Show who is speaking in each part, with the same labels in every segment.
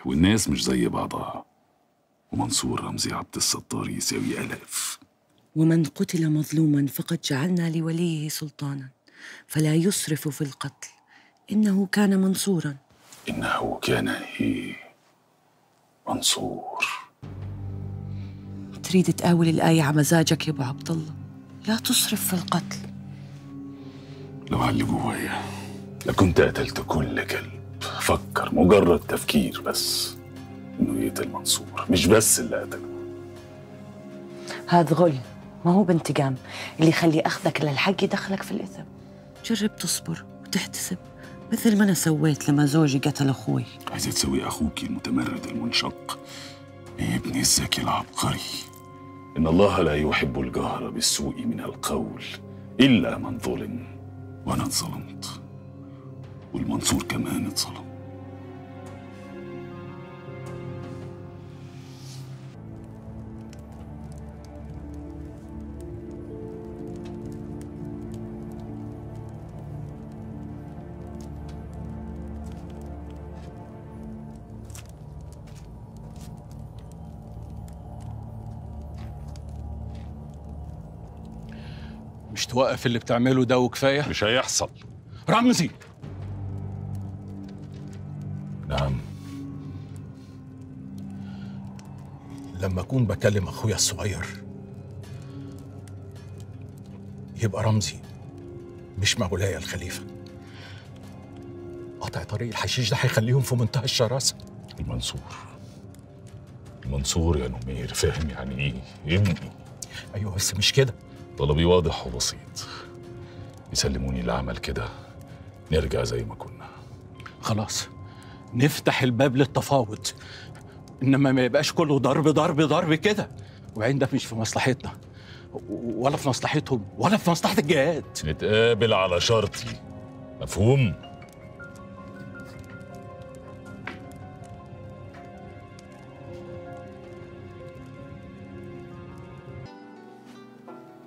Speaker 1: والناس مش زي بعضها، ومنصور رمزي عبد الستار يساوي آلاف.
Speaker 2: ومن قتل مظلوما فقد جعلنا لوليه سلطانا فلا يسرف في القتل إنه كان منصورا.
Speaker 1: إنه كان إيه؟ منصور.
Speaker 2: تريد تقاول الآية على مزاجك يا أبو عبد الله؟ لا تسرف في القتل.
Speaker 1: لو على اللي جوايا لكنت قتلت كل كلب فكر مجرد تفكير بس إنه يقتل منصور، مش بس اللي قتله.
Speaker 2: هذا غل، ما هو بانتقام اللي يخلي أخذك للحق يدخلك في الإثم. جرب تصبر وتحتسب مثل ما أنا سويت لما زوجي قتل أخوي.
Speaker 1: عايزة تسوي أخوك المتمرد المنشق ابن الذكي العبقري. إن الله لا يحب الجهر بالسوء من القول إلا من ظلم، وأنا اتظلمت والمنصور كمان اتظلم.
Speaker 3: مش توقف اللي بتعمله ده وكفاية؟
Speaker 1: مش هيحصل.
Speaker 3: رمزي.
Speaker 1: نعم.
Speaker 3: لما أكون بكلم أخويا الصغير يبقى رمزي مش مولاي الخليفة. قطع طريق الحشيش ده هيخليهم في منتهى الشراسة.
Speaker 1: المنصور، المنصور يا نمير، فاهم يعني إيه؟ ابني.
Speaker 3: أيوه بس مش كده.
Speaker 1: طلبي واضح وبسيط، يسلموني العمل كده نرجع زي ما كنا.
Speaker 3: خلاص نفتح الباب للتفاوض، انما ما يبقاش كله ضرب ضرب ضرب كده. وبعدين ده مش في مصلحتنا ولا في مصلحتهم ولا في مصلحة الجهاد.
Speaker 1: نتقابل على شرطي، مفهوم؟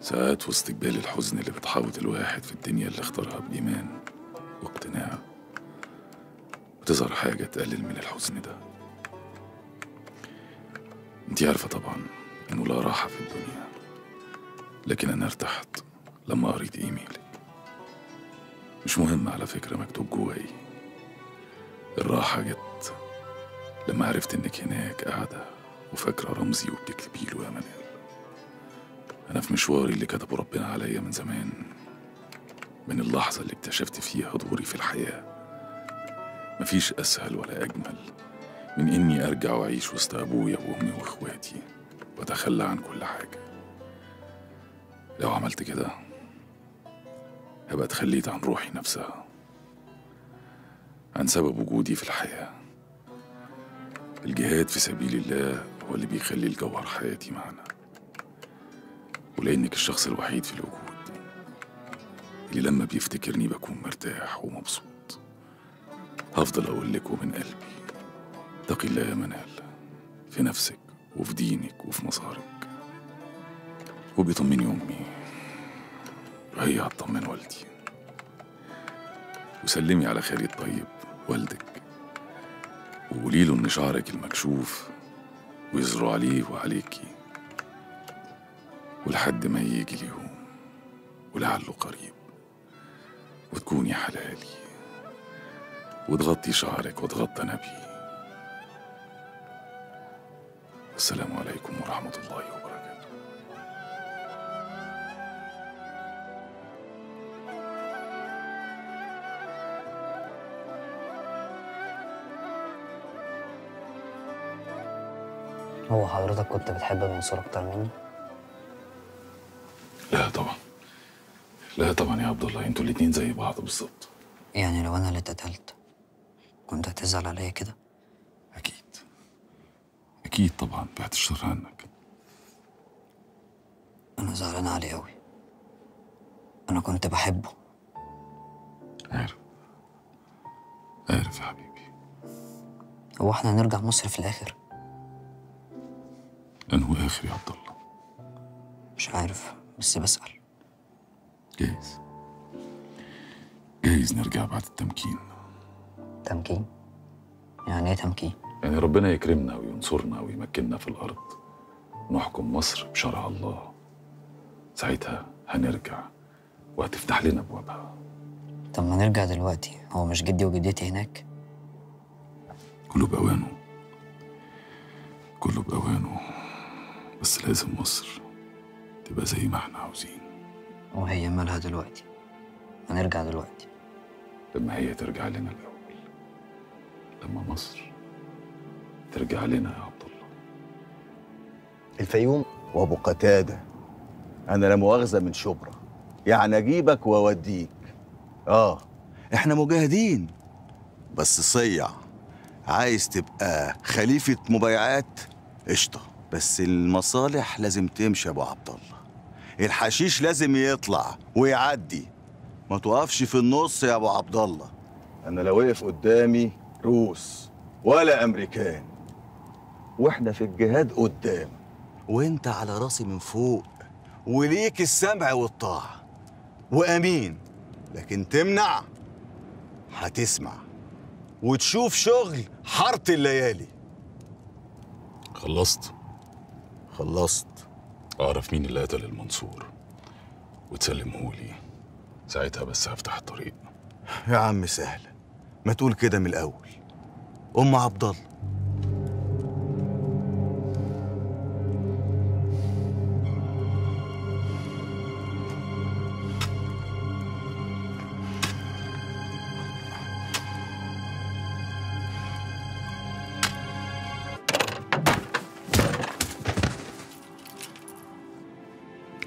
Speaker 1: ساعات وسط جبال الحزن اللي بتحاوط الواحد في الدنيا اللي اختارها بإيمان واقتناع بتظهر حاجة تقلل من الحزن ده. انتي عارفة طبعا انه لا راحة في الدنيا، لكن انا ارتحت لما قريت ايميلك. مش مهم على فكرة مكتوب جواي، الراحة جت لما عرفت انك هناك قاعدة وفاكرة رمزي وبتكتبيله يا منال. أنا في مشواري اللي كتبه ربنا عليا من زمان، من اللحظة اللي اكتشفت فيها دوري في الحياة، مفيش أسهل ولا أجمل من إني أرجع وأعيش وسط أبويا وأمي وإخواتي وأتخلى عن كل حاجة. لو عملت كده هبقى اتخليت عن روحي نفسها، عن سبب وجودي في الحياة. الجهاد في سبيل الله هو اللي بيخلي الجوهر حياتي معنا، ولأنك الشخص الوحيد في الوجود اللي لما بيفتكرني بكون مرتاح ومبسوط. هفضل أقول لك ومن قلبي، اتقي الله يا منال، في نفسك وفي دينك وفي مظهرك. وبيطمني أمي وهي هتطمن والدي. وسلمي على خالي الطيب والدك، وقولي له إن شعرك المكشوف ويزرع عليه وعليكي، ولحد ما يجي اليوم ولعله قريب وتكوني حلالي وتغطي شعرك وتغطى نبي. السلام عليكم ورحمة الله وبركاته.
Speaker 4: هو حضرتك كنت بتحب منصور أكتر مني؟
Speaker 1: لا طبعا، لا طبعا يا عبد الله، انتوا الاتنين زي بعض بالظبط.
Speaker 4: يعني لو انا اللي اتقتلت كنت هتزعل عليا كده؟
Speaker 1: اكيد اكيد طبعا، بعد الشر عنك.
Speaker 4: انا زعلان عليه قوي، انا كنت بحبه.
Speaker 1: عارف عارف يا حبيبي.
Speaker 4: هو احنا هنرجع مصر في الاخر؟
Speaker 1: انه اخر يا عبد الله؟
Speaker 4: مش عارف بس بسأل.
Speaker 1: جايز جايز نرجع بعد التمكين.
Speaker 4: تمكين؟ يعني ايه تمكين؟
Speaker 1: يعني ربنا يكرمنا وينصرنا ويمكننا في الأرض، نحكم مصر بشرع الله. ساعتها هنرجع وهتفتح لنا أبوابها.
Speaker 4: طب ما نرجع دلوقتي، هو مش جدي وجدتي هناك؟
Speaker 1: كله بأوانه، كله بأوانه، بس لازم مصر تبقى زي ما احنا عاوزين.
Speaker 4: وهي مالها دلوقتي؟ هنرجع دلوقتي.
Speaker 1: لما هي ترجع لنا الأول، لما مصر ترجع لنا يا عبد الله.
Speaker 5: الفيوم وابو قتادة، أنا لا مؤاخذة من شبرا، يعني أجيبك وأوديك. إحنا مجاهدين، بس صيع. عايز تبقى خليفة مبايعات قشطة، بس المصالح لازم تمشي يا أبو عبد الله. الحشيش لازم يطلع ويعدي، ما تقفش في النص يا أبو عبد الله. أنا لا وقف قدامي روس ولا أمريكان، وإحنا في الجهاد قدام، وإنت على راسي من فوق، وليك السمع والطاعة وأمين، لكن تمنع هتسمع وتشوف شغل حارة الليالي.
Speaker 1: خلصت؟
Speaker 5: خلصت.
Speaker 1: أعرف مين اللي قتل المنصور وتسلمهولي، ساعتها بس هفتح الطريق.
Speaker 5: يا عم سهل، ما تقول كده من الأول. أم عبد الله.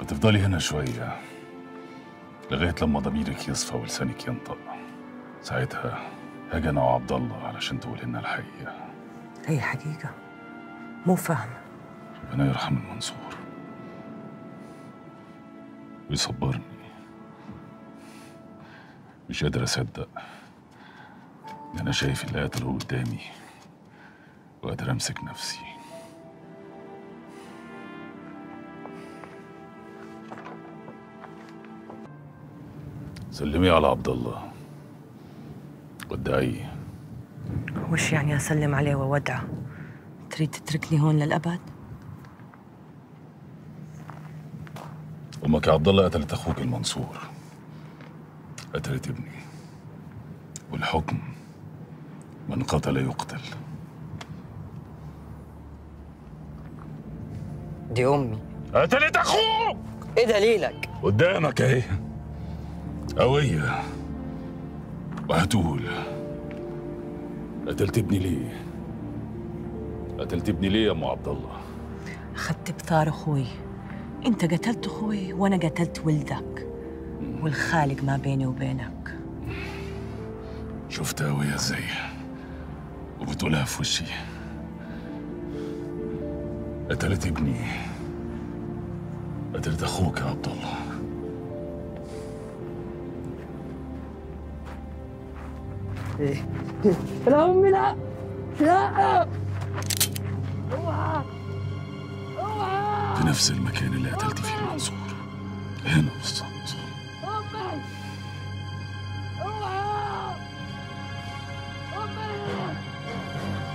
Speaker 1: هتفضلي هنا شوية لغاية لما ضميرك يصفى ولسانك ينطق. ساعتها هاجي أنا وعبد الله علشان تقول لنا الحقيقة.
Speaker 2: هي حقيقة مو فاهمة.
Speaker 1: ربنا يرحم المنصور ويصبرني. مش قادر أصدق إن أنا شايف اللي قتله قدامي وقادر أمسك نفسي. سلمي على عبد الله ودعيه.
Speaker 2: وش يعني اسلم عليه وودعه؟ تريد تتركني هون للابد؟
Speaker 1: امك يا عبد الله قتلت اخوك المنصور، قتلت ابني، والحكم من قتل يقتل.
Speaker 4: دي امي
Speaker 1: قتلت اخوك.
Speaker 4: ايه دليلك؟
Speaker 1: قدامك اهي، قوية، وهتقول قتلت ابني ليه؟ قتلت ابني ليه يا ام عبد الله؟
Speaker 2: اخذت بثار اخوي، انت قتلت اخوي وانا قتلت ولدك، والخالق ما بيني وبينك.
Speaker 1: شفت قوية ازاي؟ وبتقولها في وشي. قتلت ابني، قتلت اخوك يا عبد الله.
Speaker 2: لا أمي، لا لا، اوعى اوعى.
Speaker 1: في نفس المكان اللي قتلت فيه المنصور، هنا بالظبط.
Speaker 2: أمي اوعى، أمي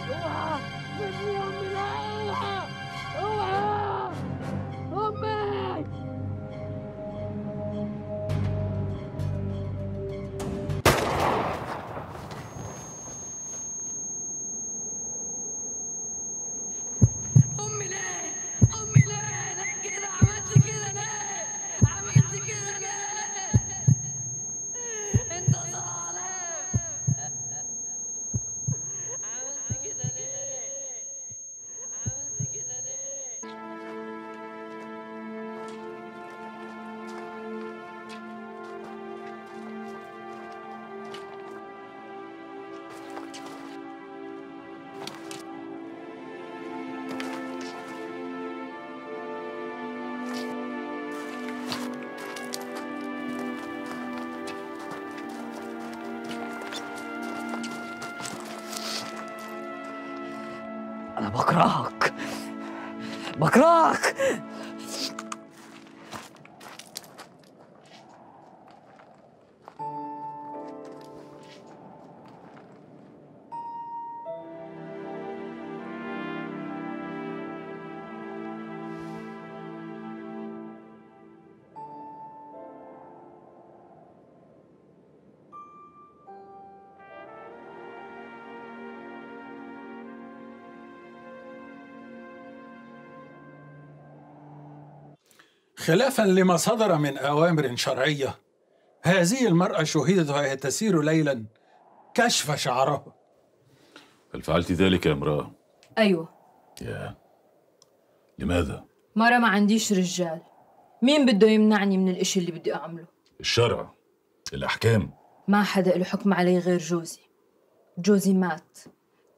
Speaker 2: اوعى، سيبني أمي، لا اوعى اوعى أمي.
Speaker 4: أنا بكرهك، بكرهك.
Speaker 6: خلافا لما صدر من أوامر شرعية، هذه المرأة شهدت وهي تسير ليلا كشف شعرها.
Speaker 1: هل فعلت ذلك يا امرأة؟
Speaker 7: أيوة.
Speaker 1: يا لماذا؟
Speaker 7: مرة ما عنديش رجال، مين بده يمنعني من الإشي اللي بدي أعمله؟
Speaker 1: الشرع، الأحكام.
Speaker 7: ما حدا له حكم علي غير جوزي. جوزي مات،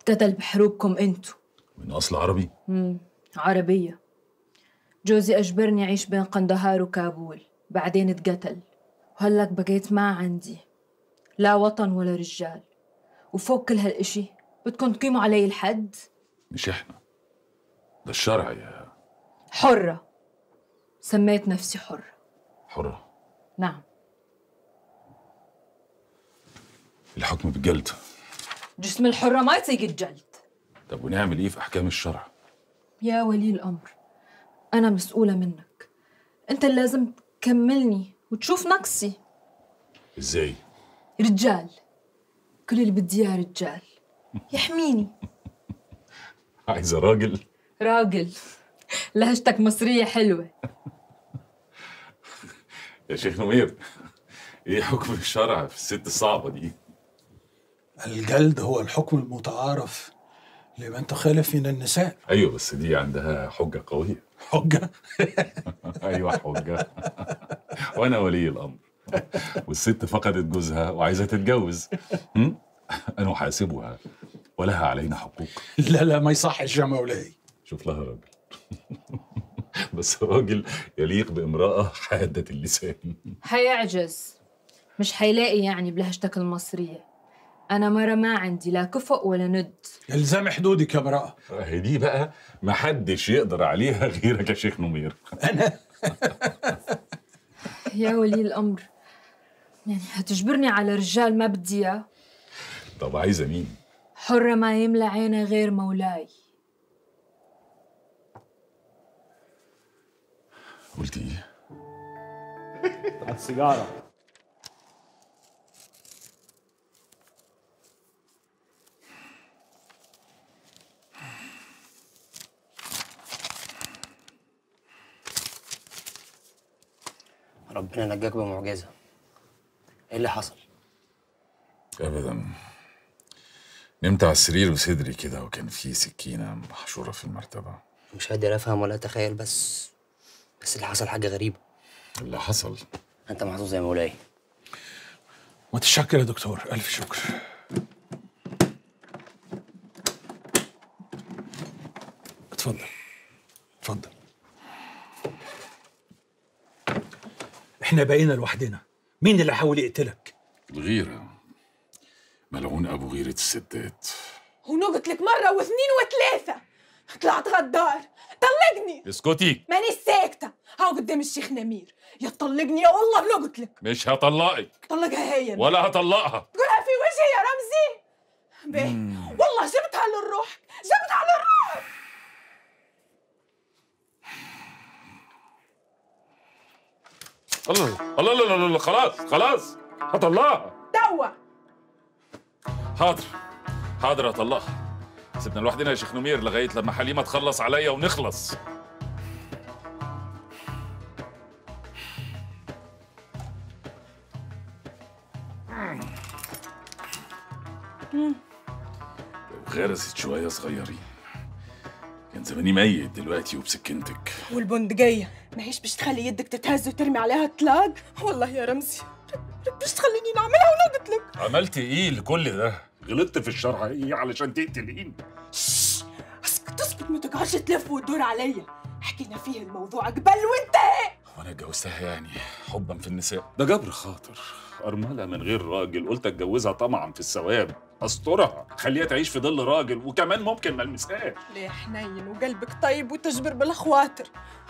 Speaker 7: اتقتل بحروبكم انتو.
Speaker 1: من أصل عربي؟
Speaker 7: عربية. جوزي أجبرني أعيش بين قندهار وكابول، بعدين اتقتل، وهلق بقيت ما عندي لا وطن ولا رجال، وفوق كل هالإشي بدكم تقيموا علي الحد؟
Speaker 1: مش إحنا، ده الشرع يا
Speaker 7: حرة. سميت نفسي حرة.
Speaker 1: حرة؟
Speaker 7: نعم.
Speaker 1: الحكم بالجلد.
Speaker 7: جسم الحرة ما يطيق الجلد.
Speaker 1: طب ونعمل إيه في أحكام الشرع؟
Speaker 7: يا ولي الأمر، أنا مسؤولة منك، أنت اللي لازم تكملني وتشوف نقصي.
Speaker 1: إزاي؟
Speaker 7: رجال، كل اللي بدي إياه رجال يحميني.
Speaker 1: عايزة راجل؟
Speaker 7: راجل. لهجتك مصرية حلوة.
Speaker 1: يا شيخ نمير، إيه حكم الشرع في الست الصعبة دي؟
Speaker 6: الجلد هو الحكم المتعارف لمن تخالف من النساء.
Speaker 1: ايوه بس دي عندها حجه قوية.
Speaker 6: حجه؟
Speaker 1: ايوه حجه. وانا ولي الامر، والست فقدت جوزها وعايزه تتجوز. انا احاسبها ولها علينا حقوق.
Speaker 6: لا لا ما يصحش يا مولاي.
Speaker 1: شوف لها راجل. بس راجل يليق بامراة حادة اللسان.
Speaker 7: هيعجز، مش حيلاقي يعني بلهجتك المصرية. أنا مرة ما عندي لا كفؤ ولا ند.
Speaker 6: الزام حدودك يا امرأة.
Speaker 1: هي دي بقى ما حدش يقدر عليها غيرك يا شيخ نمير.
Speaker 6: أنا؟
Speaker 7: يا ولي الأمر، يعني هتجبرني على رجال ما بدي إياه؟
Speaker 1: طب عايزة مين؟
Speaker 7: حرة ما يملى عينها غير مولاي.
Speaker 1: قلتي إيه؟
Speaker 8: على السيجارة.
Speaker 4: ربنا نجاك بمعجزة. ايه اللي حصل؟
Speaker 1: ابدا، نمت على السرير وصدري كده وكان في سكينة محشورة في المرتبة.
Speaker 4: مش قادر افهم ولا اتخيل، بس اللي حصل حاجة غريبة.
Speaker 1: اللي حصل؟
Speaker 4: انت محظوظ يا مولاي.
Speaker 6: متشكر يا دكتور، الف شكر. اتفضل اتفضل. احنا بقينا لوحدنا، مين اللي حاول يقتلك؟
Speaker 1: الغيرة، ملعون ابو غيرة الستات.
Speaker 9: ونقتلك لك مرة واثنين وثلاثة، طلعت غدار. طلقني.
Speaker 1: اسكتي.
Speaker 9: مانيش ساكتة، هاو قدام الشيخ نمير، يا تطلقني يا والله بنقتلك.
Speaker 1: مش هطلقك.
Speaker 9: طلقها هي.
Speaker 1: ولا هطلقها.
Speaker 9: تقولها في وجهي يا رمزي؟ باهي، والله جبتها للروح، جبتها للروح.
Speaker 1: الله الله الله الله، خلاص خلاص هطلقها.
Speaker 9: توا.
Speaker 1: حاضر حاضر هطلقها. سيبنا لوحدنا يا شيخ نمير لغاية لما حليمة تخلص عليا ونخلص. لو غرزت شوية صغيرين كان زماني ميت دلوقتي وبسكنتك.
Speaker 9: والبندقية ماهيش باش تخلي يدك تتهز وترمي عليها طلاق؟ والله يا رمزي باش تخليني نعملها ونقتلك.
Speaker 1: عملت ايه لكل ده؟ غلطت في الشرع ايه علشان تقتليني؟
Speaker 9: اسكت اسكت، ما تقعدش تلف وتدور عليا، حكينا فيه الموضوع قبل وانتهى.
Speaker 1: وانا اتجوزتها يعني حبا في النساء؟ ده جبر خاطر، ارملة من غير راجل، قلت اتجوزها طمعا في الثواب، استرها، خليها تعيش في ظل راجل، وكمان ممكن ما المسهاش.
Speaker 9: ليه حنين وقلبك طيب وتجبر بالخواطر؟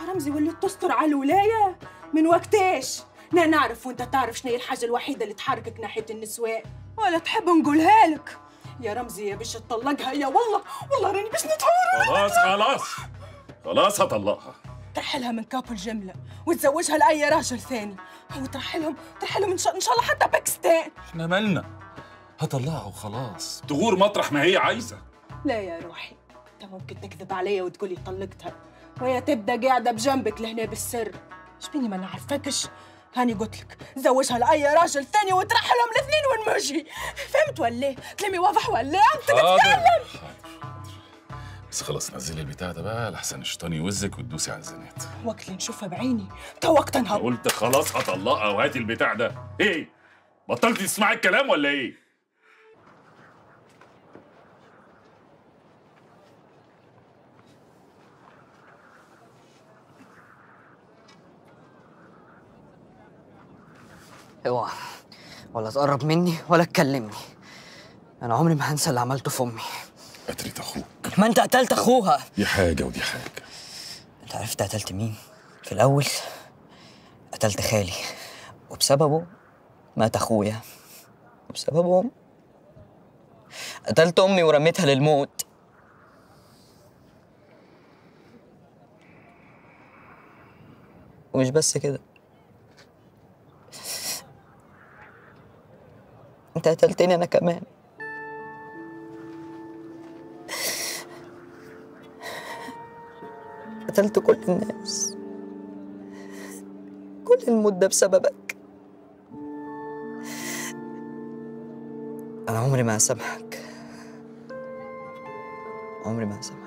Speaker 9: رمزي وليت تستر على الولاية من وقتاش؟ لا نعرف وانت تعرف شنو هي الحاجة الوحيدة اللي تحركك ناحية النسوان، ولا تحب نقولها لك يا رمزي؟ يا باش تطلقها يا والله والله راني باش نتهور.
Speaker 1: خلاص خلاص خلاص هطلقها.
Speaker 9: ترحلها من كابل جملة وتزوجها لاي راجل ثاني، وترحلهم ترحلهم ان شاء الله حتى باكستان.
Speaker 1: احنا مالنا؟ هطلقها وخلاص، تغور مطرح ما هي عايزه.
Speaker 9: لا يا روحي، انت ممكن تكذب عليا وتقولي طلقتها وهي تبدا قاعدة بجنبك لهنا بالسر. شبيني ما نعرفكش؟ هاني قلت لك زوجها لأي راجل ثاني وترحلهم الاثنين ونمشي، فهمت ولا؟ كلامي واضح ولا؟ انت تتكلم.
Speaker 1: بس خلاص نزلي البتاع ده بقى لحسن الشيطان يوزك وتدوسي على الزنات.
Speaker 9: وقت اللي نشوفها بعيني تو وقت نهب.
Speaker 1: قلت خلاص هطلقها وهاتي البتاع ده. ايه؟ بطلتي تسمعي الكلام ولا ايه؟
Speaker 4: اوعى ولا تقرب مني ولا تكلمني. انا عمري ما هنسى اللي عملته في امي.
Speaker 1: قتلت اخوك.
Speaker 4: ما انت قتلت اخوها.
Speaker 1: دي حاجة ودي حاجة.
Speaker 4: انت عرفت قتلت مين؟ في الاول قتلت خالي، وبسببه مات اخويا، وبسببهم قتلت امي ورميتها للموت. ومش بس كده، انت قتلتني انا كمان. قتلت كل الناس، كل المدة بسببك. أنا عمري ما هسامحك، عمري ما هسامحك.